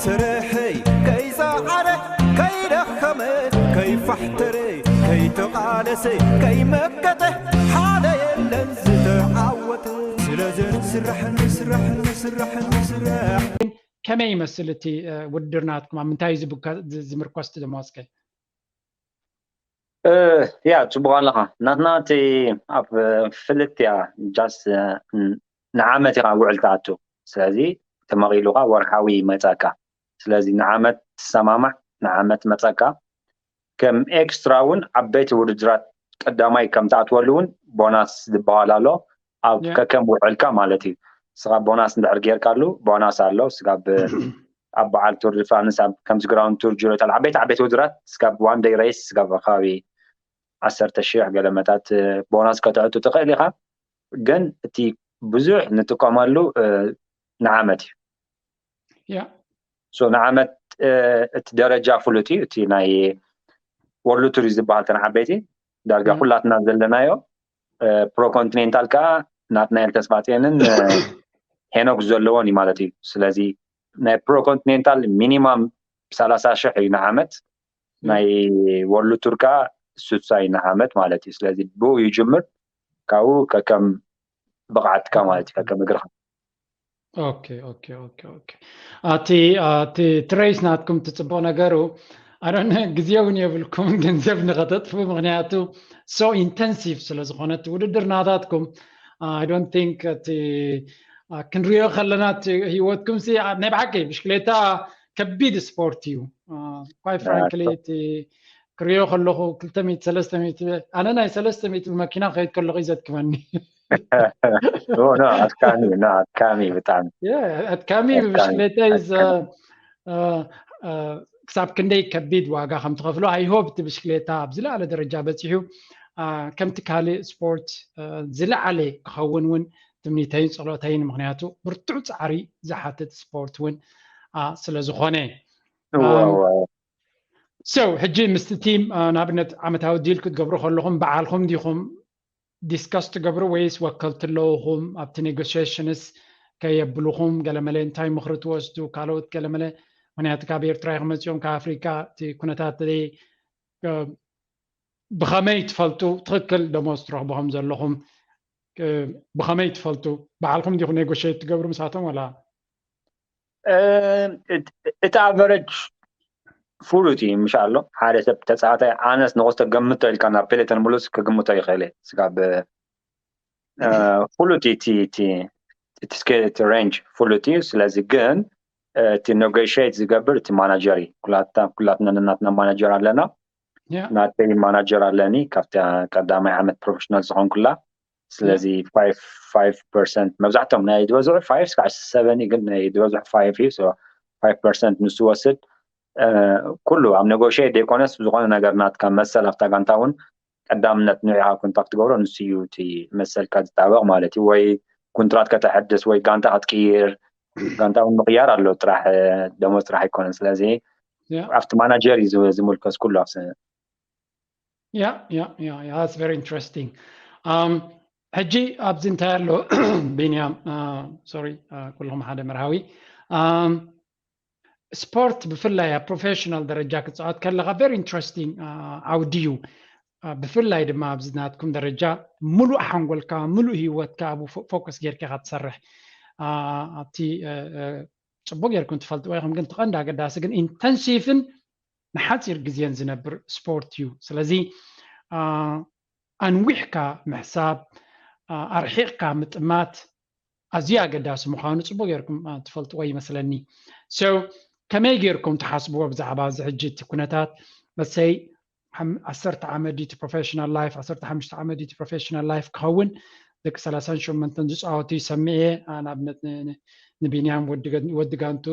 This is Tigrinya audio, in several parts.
ስርሐይ ከይጸዓረ ከይደኸመ ከይፋሕተረ ከይተቓለሰ ከይመከተ ሓደ የለን ዝተዓወተ። ስለዚ ንስራሕ ንስራሕ ንስራሕ ንስራሕ። ከመይ ይመስል እቲ ውድድር ናትኩም? ኣብ ምንታይ እዩ ዝምርኮስ እቲ ደመወዝከ? ያ ጽቡቕ ኣለኻ። ናትና እቲ ኣብ ፍልጥ እያ just ንዓመት ኢኻ ውዕል ትኣቱ። ስለዚ ተመቒሉኻ ወርሓዊ ይመጸካ። ስለዚ ንዓመት ትሰማማዕ፣ ንዓመት መጸካ። ከም ኤክስትራ እውን ዓበይቲ ውድድራት ቀዳማይ ከም ትኣትወሉ እውን ቦናስ ዝበሃል ኣሎ። ኣብ ከከም ውዕልካ ማለት እዩ። ስኻ ቦናስ እንድሕር ጌርካሉ ቦናስ ኣሎ። ስጋብ ኣብ በዓል ቱር ዲ ፍራንስ ኣብ ከምዚ ግራውንድ ቱር ጅሮ ኢጣል ዓበይቲ ዓበይቲ ውድድራት ስጋብ ዋን ደይ ሬስ ስጋብ ከባቢ ዓሰርተ ሺሕ ገለመታት ቦናስ ከተእቱ ትኽእል ኢኻ። ግን እቲ ብዙሕ ንጥቀመሉ ንዓመት እዩ። ያ so ንዓመት እቲ ደረጃ ፍሉጥ እዩ። እቲ ናይ ወርልድ ቱር ዝበሃል ተን ዓበይቲ ዳርጋ ኩላትና ዘለናዮ ፕሮ ኮንቲኔንታል ከዓ ናትናኤል ተስፋጽዮንን ሄኖክ ዘለዎን እዩ ማለት እዩ። ስለዚ ናይ ፕሮ ኮንቲኔንታል ሚኒማም ሰላሳ ሽሕ እዩ ንዓመት፣ ናይ ወርልድ ቱር ከዓ ስሳ እዩ ንዓመት ማለት እዩ። ስለዚ ብኡ ይጅምር፣ ካብኡ ከከም ብቕዓትካ ማለት እዩ፣ ከከም እግርኻ። ኦኬ ኦኬ ኦኬ ኦኬ። ኣቲ ኣቲ ትሬስ ናትኩም ትጽቡቕ ነገሩ ኣዶነ ግዜ እውን የብልኩም ገንዘብ ንኸተጥፉ፣ ምክንያቱ so intensive ስለ ዝኾነ እቲ ውድድር ናታትኩም። I don't think እቲ ክንሪኦ ከለና እቲ ህይወትኩም ሲ ናይ ብሓቂ ብሽክሌታ ከቢድ ስፖርት እዩ። Quite frankly እቲ ክሪኦ ከለኹ ክልተ ሚእቲ ሰለስተ ሚእቲ፣ ኣነ ናይ ሰለስተ ሚእቲ ብመኪና ክኸይድ ከለኹ እዩ ዘድክመኒ። ኣድካሚ ኣድካሚ ብጣዕሚ ኣድካሚ ብሽክሌታ ክሳብ ክንደይ ከቢድ ዋጋ ከም ትኸፍሎ። I hope እቲ ብሽክሌታ ኣብ ዝለዓለ ደረጃ በፂሑ ከምቲ ካልእ ስፖርት ዝለዓለ ክኸውን እውን ትምኒተይን ፀሎተይን፣ ምክንያቱ ብርቱዕ ፃዕሪ ዝሓትት ስፖርት እውን ስለ ዝኾነ። So ሕጂ ምስቲ ቲም ንኣብነት ዓመታዊ ዲል ክትገብሩ ከለኹም በዓልኹም ዲኹም ዲስከስ ትገብሩ ወይስ ወከልቲ ኣለውኹም ኣብቲ ኔጎሽሽንስ ከየብልኹም ገለመለ እንታይ ምኽሪ ትወስዱ ካልኦት ገለመለ? ምክንያቱ ካብ ኤርትራ ኢኹም መፂኦም ካብ ኣፍሪካ እቲ ኩነታት ብኸመይ ትፈልጡ ትኽክል ደሞዝ ትረኽቡ ከም ዘለኹም ብኸመይ ትፈልጡ? በዓልኹም ዲኹም ኔጎሽት ትገብሩ ምሳቶም ወላ? እቲ ኣቨረጅ ፍሉጥ እዩ ምሻ ኣሎ ሓደ ሰብ ተፃዋታይ ኣነስ ንቑስ ተገምቶ ኢልካ ናብ ፔሌተን ሙሉስ ክግምቶ ይኽእል እየ ስጋብ ፍሉጥ እዩ እቲ ስኬት ሬንጅ ፍሉጥ እዩ። ስለዚ ግን እቲ ኔጎሽት ዝገብር እቲ ማናጀር እዩ። ኩላትና ነናትና ማናጀር ኣለና። ናተይ ማናጀር ኣለኒ ካብቲ ቀዳማይ ዓመት ፕሮፌሽናል ዝኾንኩላ። ስለዚ ፋይቭ ፐርሰንት መብዛሕቶም ናይ ዝበዝሑ ፋይቭ እስካዕ ሰቨን ግን ናይ ዝበዝሑ ፋይቭ እዩ። ፋይቭ ፐርሰንት ንሱ ወስድ ኩሉ ኣብ ኔጎሽት ዘይኮነስ ዝኾነ ነገር ናትካ መሰል ኣብታ ጋንታ እውን ቀዳምነት ንዕኻ ኮንታክት ገብሮ ንሱ እዩ እቲ መሰልካ ዝጣበቕ ማለት እዩ። ወይ ኩንትራት ከተሐድስ ወይ ጋንታ ክትቅይር ጋንታ እውን ምቕያር ኣሎ ጥራሕ ደሞዝ ጥራሕ ኣይኮነን። ስለዚ ኣብቲ ማናጀር እዩ ዝምልከስ ኩሉ ኣብ ያ ያ ያ that's very interesting። ሕጂ ኣብዚ እንታይ ኣሎ ቢንያም፣ ሶሪ ኩልኹም ሓደ መርሃዊ ስፖርት ብፍላይ ኣብ ፕሮፌሽናል ደረጃ ክትፃወት ከለካ very interesting ዓውዲ እዩ። ብፍላይ ድማ ኣብዚ ናትኩም ደረጃ ሙሉእ ሓንጎልካ ሙሉእ ህይወትካ ኣብኡ ፎከስ ጌርካ ኢካ ትሰርሕ። ኣብቲ ፅቡቅ ጌርኩም ትፈልጥዎ ኢኹም፣ ግን እቲ ቀንዲ ኣገዳሲ ግን ኢንተንሲቭን ንሓፂር ግዜን ዝነብር ስፖርት እዩ። ስለዚ ኣንዊሕካ ምሕሳብ፣ ኣርሒቕካ ምጥማት ኣዝዩ ኣገዳሲ ምዃኑ ጽቡቕ ጌርኩም ትፈልጥዎ ይመስለኒ። So ከመይ ጌርኩም ትሓስብዎ ብዛዕባ እዚ ሕጂ እቲ ኩነታት መሰይ ዓሰርተ ዓመት ድዩ እቲ ፕሮፌሽናል ላይፍ ዓሰርተ ሓሙሽተ ዓመት ድዩ እቲ ፕሮፌሽናል ላይፍ ክኸውን ደቂ ሰላሳን ሸሞንተን ዝጻወቱ ይሰምዕ እየ። ንኣብነት ንቢንያም ወዲ ጋንቱ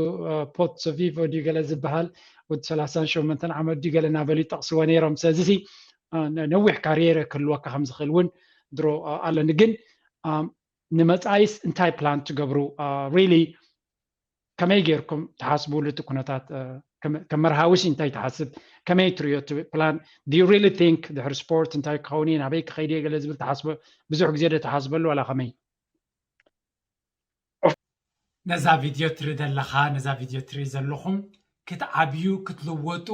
ፖትሶ ቪቮ ድዩ ገለ ዝበሃል ወዲ ሰላሳን ሸሞንተን ዓመት ድዩ ገለ እናበሉ ይጠቕስዎ ነይሮም። ስለዚ ነዊሕ ካሪየር ክህልወካ ከም ዝኽእል እውን ድሮ ኣለኒ። ግን ንመጻኢስ እንታይ ፕላን ትገብሩ? ሪሊ ከመይ ጌርኩም ትሓስብሉ እቲ ኩነታት? ከም መርሃዊሲ እንታይ ትሓስብ? ከመይ ትሪዮ እቲ ፕላን? Do you really think ድሕሪ ስፖርት እንታይ ክኸውን እየ ናበይ ክኸይድ እየ ገለ ዝብል ትሓስቦ? ብዙሕ ግዜ ዶ ትሓስበሉ ዋላ ከመይ? ነዛ ቪድዮ ትርኢ ዘለኻ፣ ነዛ ቪድዮ ትርኢ ዘለኹም ክትዓብዩ፣ ክትልወጡ፣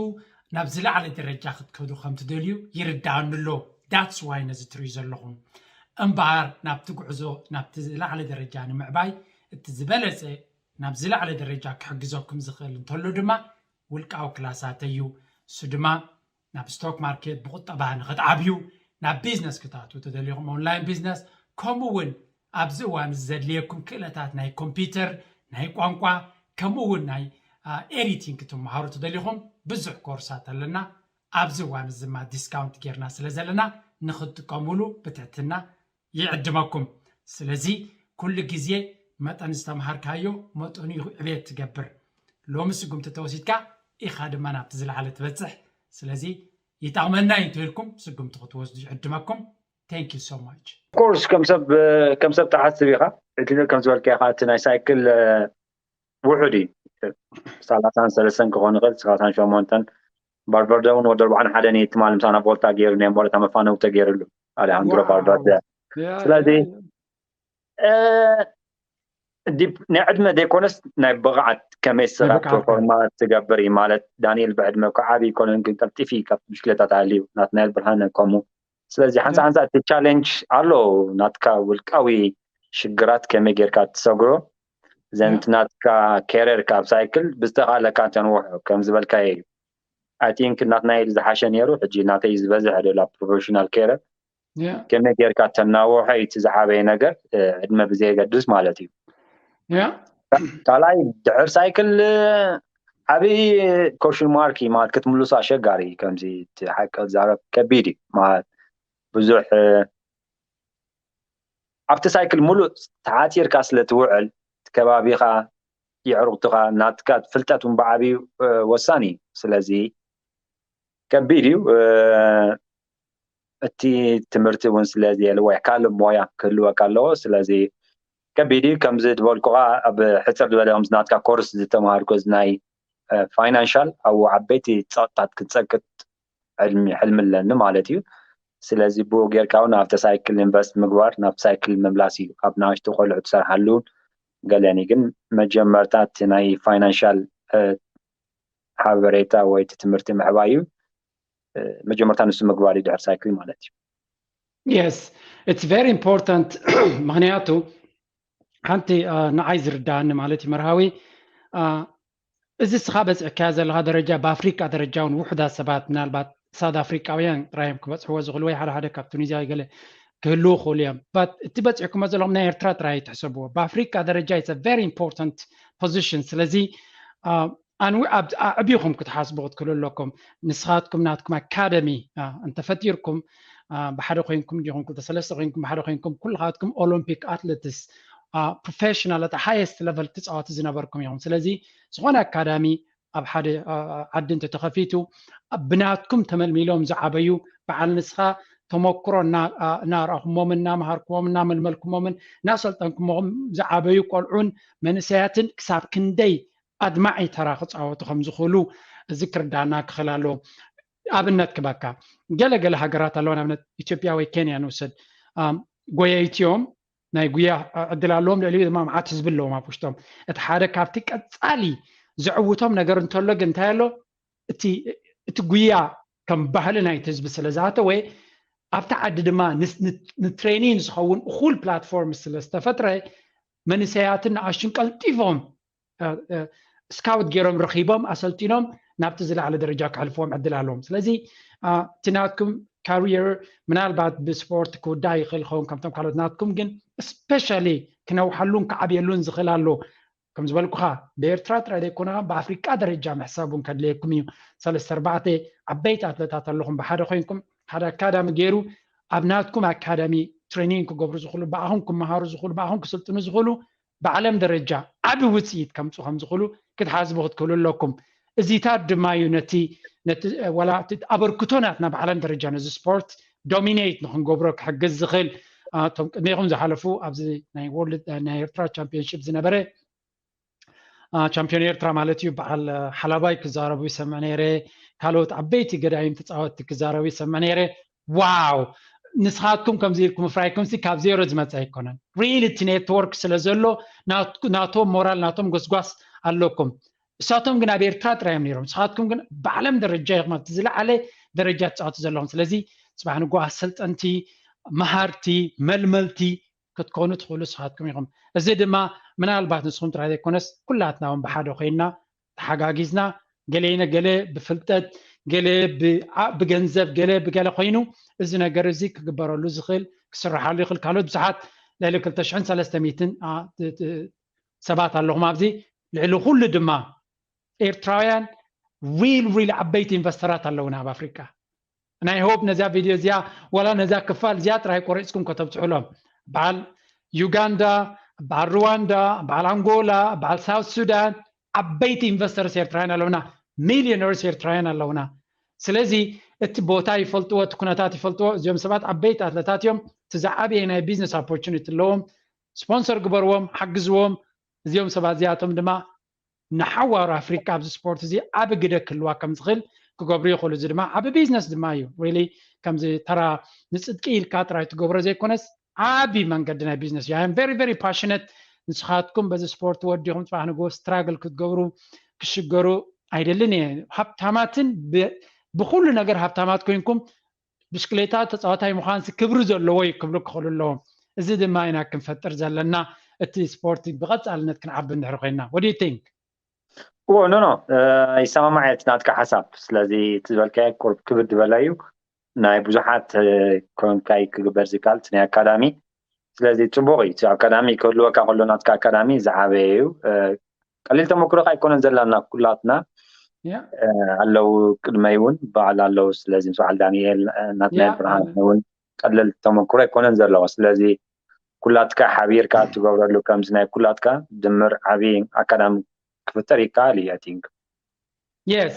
ናብ ዝለዓለ ደረጃ ክትከዱ ከም ትደልዩ ይርድኣኒ ኣሎ። That's why ነዚ ትርእዩ ዘለኹም። እምበኣር ናብቲ ጉዕዞ፣ ናብቲ ዝለዓለ ደረጃ ንምዕባይ እቲ ዝበለጸ ናብ ዝለዓለ ደረጃ ክሕግዘኩም ዝኽእል እንተሎ ድማ ውልቃዊ ክላሳተይ እዩ። እሱ ድማ ናብ ስቶክ ማርኬት ብቁጠባ ንክትዓብዩ፣ ናብ ቢዝነስ ክትኣትዉ ተደሊኹም፣ ኦንላይን ቢዝነስ፣ ከምኡ እውን ኣብዚ እዋን እዚ ዘድልየኩም ክእለታት ናይ ኮምፒውተር፣ ናይ ቋንቋ፣ ከምኡ እውን ናይ ኤዲቲንግ ክትመሃሩ ተደሊኹም ብዙሕ ኮርሳት ኣለና። ኣብዚ እዋን እዚ ድማ ዲስካውንት ጌርና ስለ ዘለና ንክትጥቀሙሉ ብትሕትና ይዕድመኩም። ስለዚ ኩሉ ግዜ መጠን ዝተምሃርካዮ መጠኑ እዩ ዕቤት ትገብር። ሎሚ ስጉምቲ ተወሲድካ ኢኻ ድማ ናብቲ ዝለዓለ ትበጽሕ። ስለዚ ይጠቕመና እዩ እንተኢልኩም ስጉምቲ ክትወስዱ ይዕድመኩም። Thank you so much። ኮርስ ከም ሰብ ከም ሰብ ትሓስብ ኢኻ። እቲ ከም ዝበልካ ኢኻ፣ እቲ ናይ ሳይክል ውሑድ እዩ። ሰላሳን ሰለስተን ክኾን ይኽእል፣ ሰላሳን ሸሞንተን። ባልቨርደ እውን ወዲ ኣርባዓን ሓደን እዩ ትማሊ ምሳና ቮልታ ገይሩ፣ ናይ ሞረታ መፋነው ተገይሩሉ። ኣሌሃንድሮ ባልቨርደ። ስለዚ ናይ ዕድመ ዘይኮነስ ናይ ብቕዓት፣ ከመይ ስኻ ፐርፎርማ ትገብር እዩ ማለት። ዳንኤል ብዕድመ እኮ ዓብዪ ኣይኮነን፣ ግን ቀልጢፊ ካብ ብሽክሌታ ተሃልዩ፣ ናትናኤል ብርሃነ ከምኡ። ስለዚ ሓንሳ ሓንሳ እቲ ቻሌንጅ ኣሎ፣ ናትካ ውልቃዊ ሽግራት ከመይ ጌርካ ትሰግሮ፣ ዘንት ናትካ ኬረር ካብ ሳይክል ብዝተኻለካ ተንውሖ ከም ዝበልካዮ እዩ። I think ናትናኤል ዝሓሸ ነይሩ፣ ሕጂ ናተይ ዝበዝሐ ደላ ፕሮፌሽናል ኬረር ከመይ ጌርካ ተናውሖ እዩ እቲ ዝዓበየ ነገር፣ ዕድመ ብዘየገድስ ማለት እዩ። ካልኣይ ድሕር ሳይክል ዓብዪ ኮሽን ማርክ እዩ ማለት ክትምልሶ ኣሸጋሪ እዩ። ከምዚ እቲ ሓቂ ክዛረብ ከቢድ እዩ ማለት ብዙሕ ኣብቲ ሳይክል ሙሉእ ተዓፂርካ ስለ ትውዕል ከባቢኻ የዕሩኽትኻ ናትካ ፍልጠት እውን ብዓብዩ ወሳኒ እዩ። ስለዚ ከቢድ እዩ። እቲ ትምህርቲ እውን ስለ ዘየለ ወይ ካልእ ሞያ ክህልወካ ኣለዎ። ስለዚ ከቢድ እዩ። ከምዚ ዝበልኩኻ ኣብ ሕፅር ዝበለ ከምዚ ናትካ ኮርስ ዝተምሃርኩ እዚ ናይ ፋይናንሻል ኣብኡ ዓበይቲ ፀቕጥታት ክትፀቅጥ ሕልሚ ኣለኒ ማለት እዩ። ስለዚ ብኡ ጌርካ እውን ኣብቲ ሳይክል ኢንቨስት ምግባር ናብ ሳይክል ምምላስ እዩ። ኣብ ንኣሽቱ ቆልዑ ትሰርሓሉ ገለኒ ግን መጀመርታ እቲ ናይ ፋይናንሻል ሓበሬታ ወይ እቲ ትምህርቲ ምዕባይ እዩ። መጀመርታ ንሱ ምግባር እዩ ድሕር ሳይክል ማለት እዩ። Yes, it's very important ምክንያቱ ሓንቲ ንዓይ ዝርዳእኒ ማለት እዩ መርሃዊ እዚ እስኻ በፂዕካዮ ዘለኻ ደረጃ ብኣፍሪቃ ደረጃ እውን ውሑዳት ሰባት ምናልባት ሳውት ኣፍሪቃውያን ጥራይ እዮም ክበፅሕዎ ዝኽእሉ ወይ ሓደ ሓደ ካብ ቱኒዝያ ገለ ክህልዉ ይኽእሉ እዮም። But እቲ በፂዕኩሞ ዘለኹም ናይ ኤርትራ ጥራይ ኣይትሕሰብዎ። ብኣፍሪቃ ደረጃ it's a very important position። ስለዚ ኣንዊ ኣዕቢኹም ክትሓስቡ ክትክእሉ ኣለኩም። ንስኻትኩም ናትኩም ኣካደሚ እንተፈጢርኩም ብሓደ ኮይንኩም ዲኹም ክልተ ሰለስተ ኮይንኩም ብሓደ ኮይንኩም ኩልኻትኩም ኦሎምፒክ ኣትለትስ ፕሮፌሽናል ኣት ሃየስት ለቨል ትፃወቱ ዝነበርኩም ኢኹም። ስለዚ ዝኾነ ኣካዳሚ ኣብ ሓደ ዓዲ እንተተኸፊቱ ብናትኩም ተመልሚሎም ዝዓበዩ በዓል ንስኻ ተመክሮ እናርኣኹሞምን እናመሃርኩሞምን እናመልመልኩሞምን እናሰልጠንኩሞም ዝዓበዩ ቆልዑን መንእሰያትን ክሳብ ክንደይ ኣድማዒ ተራ ክፃወቱ ከም ዝኽእሉ እዚ ክርዳእና ክኽእል ኣለዎ። ኣብነት ክበካ ገለ ገለ ሃገራት ኣለዋ። ንኣብነት ኢትዮጵያ ወይ ኬንያ ንውሰድ። ጎየይቲ እዮም፣ ናይ ጉያ ዕድል ኣለዎም፣ ልዕሊኡ ድማ መዓት ህዝቢ ኣለዎም ኣብ ውሽጦም። እቲ ሓደ ካብቲ ቀፃሊ ዘዕውቶም ነገር እንተሎ ግን እንታይ ኣሎ? እቲ ጉያ ከም ባህሊ ናይቲ ህዝቢ ስለ ዝኣተወ ኣብቲ ዓዲ ድማ ንትሬኒን ዝኸውን እኹል ፕላትፎርም ስለ ዝተፈጥረ መንእሰያትን ንኣሽቱን ቀልጢፎም ስካውት ገይሮም ረኺቦም ኣሰልጢኖም ናብቲ ዝለዓለ ደረጃ ከሕልፍዎም ዕድል ኣለዎም። ስለዚ እቲ ናትኩም ካሪየር ምናልባት ብስፖርት ክውዳእ ይኽእል ይኸውን ከምቶም ካልኦት ናትኩም ግን ስፔሻሊ ክነውሓሉን ክዓብየሉን ዝኽእል ኣሎ። ከም ዝበልኩኻ ብኤርትራ ጥራይ ዘይኮነ ብኣፍሪቃ ደረጃ ምሕሳብ እውን ከድልየኩም እዩ። ሰለስተ ኣርባዕተ ዓበይቲ ኣትለታት ኣለኹም ብሓደ ኮይንኩም ሓደ ኣካዳሚ ገይሩ ኣብ ናትኩም ኣካዳሚ ትሬኒንግ ክገብሩ ዝኽእሉ ብኣኹም ክመሃሩ ዝኽእሉ ብኣኹም ክስልጥኑ ዝኽእሉ ብዓለም ደረጃ ዓቢ ውፅኢት ከምፁ ከም ዝኽእሉ ክትሓስቡ ክትክእሉ ኣለኩም። እዚታት ድማ እዩ ነቲ ነቲ ወላ እቲ ኣበርክቶ ናትና ብዓለም ደረጃ ነዚ ስፖርት ዶሚኔት ንክንገብሮ ክሕግዝ ዝኽእል እቶም ቅድሜኹም ዝሓለፉ ኣብዚ ናይ ወርልድ ናይ ኤርትራ ቻምፒዮንሽፕ ዝነበረ ቻምፒዮን ኤርትራ ማለት እዩ በዓል ሓላባይ ክዛረቡ ይሰምዕ ነይረ። ካልኦት ዓበይቲ ገዳይም ተፃወትቲ ክዛረቡ ይሰምዕ ነይረ። ዋው ንስኻትኩም ከምዚ ኢልኩም ምፍራይኩም ሲ ካብ ዜሮ ዝመፀ ኣይኮነን። ሪል እቲ ኔትወርክ ስለ ዘሎ ናቶም ሞራል ናቶም ጎስጓስ ኣለኩም። እሳቶም ግን ኣብ ኤርትራ ጥራይ እዮም ነይሮም። ንስኻትኩም ግን ብዓለም ደረጃ ኢኹም ኣብቲ ዝለዓለ ደረጃ ትፃወቱ ዘለኹም። ስለዚ ፅባሕ ንጎ ኣሰልጠንቲ፣ መሃርቲ፣ መልመልቲ ክትኮኑ ትኽእሉ ንስኻትኩም ኢኹም። እዚ ድማ ምናልባት ንስኹም ጥራይ ዘይኮነስ ኩላትና እውን ብሓደ ኮይንና ተሓጋጊዝና ገሌ ገሌ ብፍልጠት ገሌ ብገንዘብ ገሌ ብገለ ኮይኑ እዚ ነገር እዚ ክግበረሉ ዝኽእል ክስርሓሉ ይኽእል። ካልኦት ብዙሓት ልዕሊ ክልተ ሽሕን ሰለስተ ሚእትን ሰባት ኣለኹም ኣብዚ። ልዕሊ ኩሉ ድማ ኤርትራውያን ሪል ሪል ዓበይቲ ኢንቨስተራት ኣለውና ኣብ ኣፍሪካ። ናይ ሆፕ ነዛ ቪድዮ እዚኣ ዋላ ነዛ ክፋል እዚኣ ጥራይ ቆሪፅኩም ከተብፅሑሎም። በዓል ዩጋንዳ፣ በዓል ሩዋንዳ፣ በዓል ኣንጎላ፣ በዓል ሳውት ሱዳን ዓበይቲ ኢንቨስተርስ ኤርትራውያን ኣለውና፣ ሚሊዮነርስ ኤርትራውያን ኣለውና። ስለዚ እቲ ቦታ ይፈልጥዎ፣ እቲ ኩነታት ይፈልጥዎ። እዚኦም ሰባት ዓበይቲ ኣትለታት እዮም። እቲ ዝዓበየ ናይ ቢዝነስ ኦፖርቹኒቲ ኣለዎም። ስፖንሰር ግበርዎም፣ ሓግዝዎም። እዚኦም ሰባት እዚኣቶም ድማ ንሓዋሩ ኣፍሪካ ኣብዚ ስፖርት እዚ ዓቢ ግደ ክህልዋ ከም ዝኽእል ክገብሩ ይኽእሉ። እዚ ድማ ዓቢ ቢዝነስ ድማ እዩ። ሪሊ ከምዚ ተራ ንፅድቂ ኢልካ ጥራይ ትገብሮ ዘይኮነስ ዓቢ መንገዲ ናይ ቢዝነስ እዩ። I am very very passionate። ንስኻትኩም በዚ ስፖርት ወዲኹም ፅባሕ ንግሆ ስትራግል ክትገብሩ ክሽገሩ ኣይደልን እየ። ሃብታማትን ብኩሉ ነገር ሃብታማት ኮይንኩም ብሽክሌታ ተፃዋታይ ምዃንሲ ክብሪ ዘለዎ እዩ ክብሉ ክኽእሉ ኣለዎም። እዚ ድማ ኢና ክንፈጥር ዘለና እቲ ስፖርት ብቐፃልነት ክንዓቢ እንድሕር ኮይንና። What do you think? ኖ ኖ ይሰማማዕ እየ ናትካ ሓሳብ። ስለዚ እቲ ዝበልካዮ ቁርብ ክብድ ዝበለ እዩ። ናይ ብዙሓት ኮንካይ ክግበር ዝከኣል ናይ ኣካዳሚ። ስለዚ ፅቡቅ እዩ ኣካዳሚ ክህልወካ ከሎ ናትካ ኣካዳሚ ዝዓበየ እዩ። ቀሊል ተመክሮካ ኣይኮነን ዘለና ኩላትና ኣለዉ ቅድመይ እውን በዓል ኣለዉ። ስለዚ ምስ በዓል ዳንኤል ናትናኤል ብርሃን እውን ቀለል ተመክሮ ኣይኮነን ዘለዎ። ስለዚ ኩላትካ ሓቢርካ ትገብረሉ ከምዚ ናይ ኩላትካ ድምር ዓብዪ ኣካዳሚ ክፍጠር ይከኣል እዩ። I think የስ